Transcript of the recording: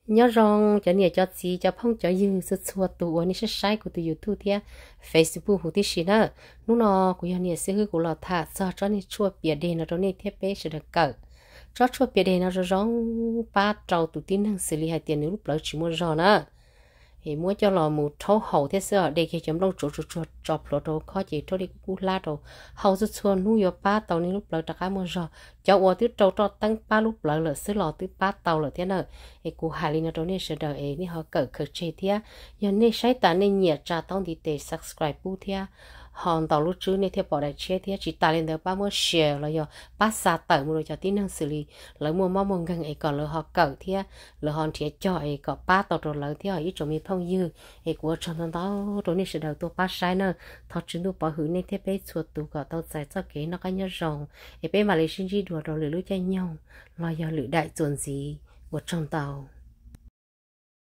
Nyob zoo cov niam cov txiv cov phooj cov ywg txhua txhua tus uas nej saib saib kuv tus YouTube thiab Facebook huv tib si na. Hnub no kuv yog niam xib hwb kuv los tham txog tsob niag tshuaj pias deg no rau nej thiab peb sawv daws kawm. Tsob tshuaj pias deg no zoo zoo pab rau tus tib neeg xws li hais tias nws lub plawv tsis muaj zog na, es muab coj los mus rhaub haus thiab xwb os, de kiag cov nplooj tsuav tsuag tsuag tso plhuav rau khob ces rhaub dej kub kub hlab rau, haus txhua txhua hnub yuav pab tau nej lub plawv rov qab muaj zog. Cov uas twb rau roj teeb pab lub plawv lawm xwb los twb pab tau lawm thiab na. Es kuv hais li no rau nej sawv daws es nej ho kawm khaws tseg thiab. Yog nej saib tas nej nyiam tsa taub ntiv tes subscribe pub thiab, ho ntaus lub tswb nej thiaj pom daim tshiab thiab. Tsis tas li ntawd pab muab share los yog pab xa tawm mus rau cov tib neeg xws li lawv muaj mob muaj nkeeg es kom lawv ho kawm thiab lawv ho nrhiav cog es kom pab tau rau lawv thiab ib tsoom me phooj ywg. Es kuv ua tsaug ntau ntau rau nej sawv daws tuaj pab saib na. Thov Tswv Ntuj pov hwm nej thiab peb txhua tus kom tau txais txoj kev noj qab nyob zoo, es peb mam li sib ntsib dua rau lwm lub caij nyoog los yog lwm daim txuas ntxiv. Ua tsaug ntau.